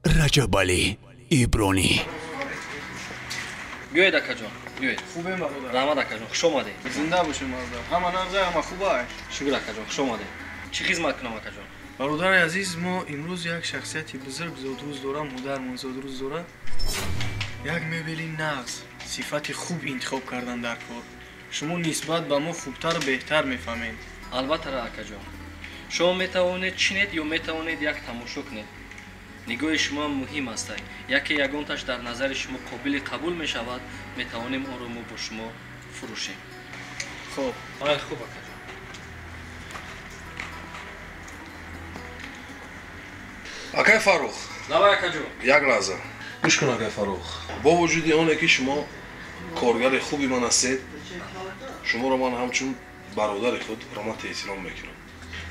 Раҷабалӣ Ибронӣ. Биёед, акаҷон, биёед. Хубем, бародар. Раҳмат, акаҷон, хуш омадед. Зинда бошем, бародар. Ҳама нағза, ҳама хуба. Шукр, акаҷон, хуш омадед. Чӣ хизмат кунам, акаҷон? Бародари азиз, мо имрӯз як шахсияти бузург зодрӯз дорам, модармон зодрӯз дорад. Як мебели нағз, сифати хуб интихоб кардан дар кор. Шумо нисбат ба мо хубтару беҳтар мефаҳмед. Албатта, акаҷон. Шумо метавонед чинед ё метавонед як тамошо кунед. Нигоҳи шумо муҳим аст. Яке ягонташ дар назари шумо қобили қабул мешавад, метавонем онро мо бо шумо фурӯшем. Хуб. Ай, хуб, акаҷон. Акай Фаррух. Давай, акаҷон. Як лаҳза. Гӯш кун, акай Фаррух. Бо вуҷуди оне ки шумо коргари хуби ман ҳастед, шуморо ман ҳамчун бародари худ ҳурмату эҳтиром мекунам.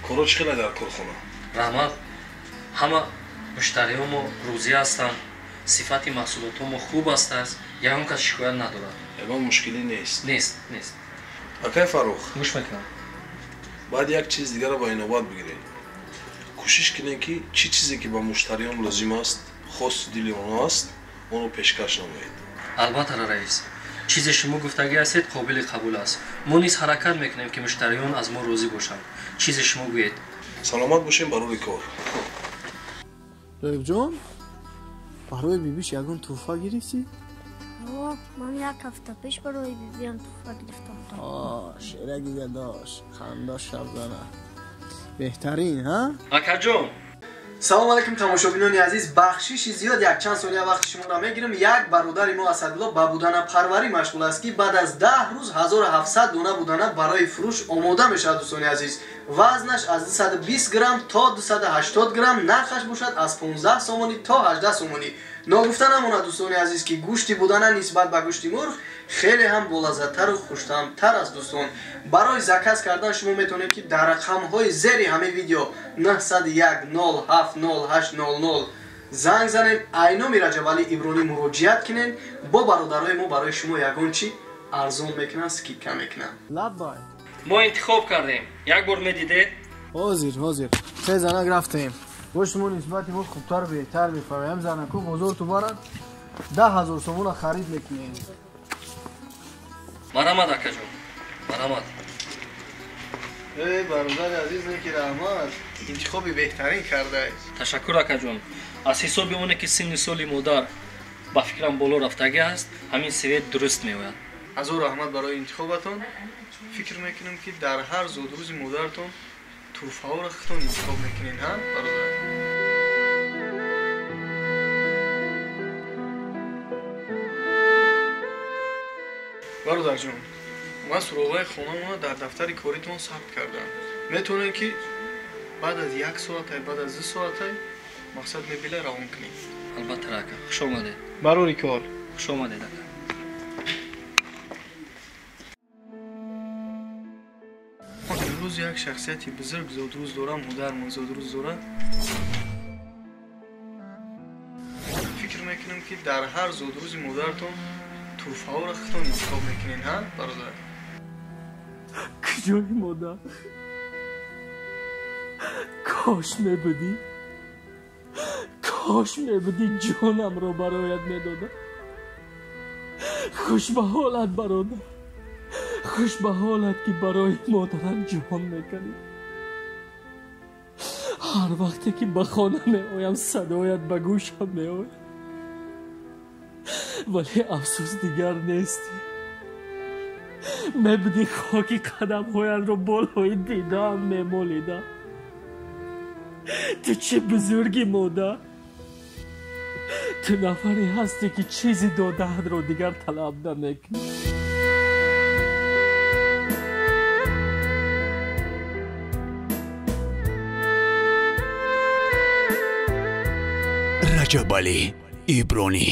Корҳо чӣ хеле дар корхона? Раҳмат. Ҳама муштариҳо мо розӣ ҳастанд, сифати маҳсулотҳо мо хуб аст, ягон кас шикоят надорад. Ягон мушкилӣ нест? Нест, нест. Акай Фаррух. Гӯш мекунам. Баъд як чиз дигарро ба инобат бигиред. Кӯшиш кунед, ки чӣ чизе ки ба муштариён лозим аст, хости дили онҳо аст, онро пешкаш намоед. Албатта, раис. Чизе шумо гуфтагӣ ҳастед, қобили қабул аст. Мо низ ҳаракат мекунем, ки муштариён аз мо розӣ бошанд. Чизе шумо гӯед. Саломат бошем, барои кор. Лоиқҷон, барои бибиш ягон тӯҳфа гирифтӣ? Ман як ҳафта пеш барои бибиам тӯҳфа гирифтам. Шераги дадош, ханда шабзана. Беҳтарин, ҳа? Акаҷон. Салом алейкум, тамошобинони азиз. Бахшиши зиёд, якчанд сония вақти шуморо мегирам. Як бародари мо Асадулло ба буданапарварӣ машғул аст, ки баъд аз 10 рӯз 1700 дона будана барои фурӯш омода мешавад. Дӯстони азиз, вазнаш аз 220 грамм то 280 грамм, нархаш бошад аз 15 сомонӣ то 18 сомонӣ. Ногуфта намонад, дӯстони азиз, ки гӯшти будана нисбат ба гӯшти мурғ хеле ҳам болаззаттару хуштаъмтар аст. Дӯстон, барои заказ кардан шумо метавонед, ки дар рақамҳои зери ҳамин видео 901 07 08 00 занг занед, айноми Раҷабалӣ Ибронӣ муроҷиат кунед. Бо бародарои мо барои шумо ягон чӣ арзон мекунанд, скидка мекунанд. Лаббай. Мо интихоб кардем. Як бор медидед? Ҳозир, ҳозир. Се занак рафтем. Бо шумо нисбати мо хубтару беҳтар мефаҳмем. Занаку бозор ту барад, 10 000 сомона харид мекунем. Марҳамат, акаҷон, марҳамат. Эй, бародари азиз, неки раҳмат, интихоби беҳтарин кардаед. Ташаккур, акаҷон. Аз ҳисоби оне ки синни соли модар ба фикрам боло рафтагӣ аст, ҳамин цвет дуруст меояд. Ҳазор раҳмат барои интихобатон. Фикр мекунам, ки дар ҳар зодрӯзи модаратон тӯҳфаҳоро худтон интихоб мекунед, ҳа, бародар? Бародарҷон, ман суроғаи хонамона дар дафтари коритон сабт кардам. Метавонед, ки баъд аз як соатай, баъд аз 2 соатай мақсад мебела равон кунед. Албатта, ака. Хуш омадед. Барори кор. Хуш омадед, ака. Имрӯз як шахсияти бузург зодрӯз дорам, модармон зодрӯз дорад. Фикр мекунам, ки дар ҳар зодрӯзи модаратон тӯҳфаҳоро худтон интихоб мекунед, ҳа, бародар? Куҷои модар? Кош мебудӣ, кош мебудӣ, ҷонамро бароят медодам. Хуш ба ҳолат, бародар, хуш ба ҳолат, ки барои модарам ҷон мекунӣ. Ҳар вақте ки ба хона меоям, садоят ба гӯшам меояд, вале афсӯс, дигар нестӣ. Мебудӣ, хоки қадамҳоятро болои дидаам мемолидам. Ту чӣ бузургӣ, модар! Ту нафаре ҳастӣ, ки чизи додаатро дигар талаб намекунӣ. Раҷабалӣ Ибронӣ.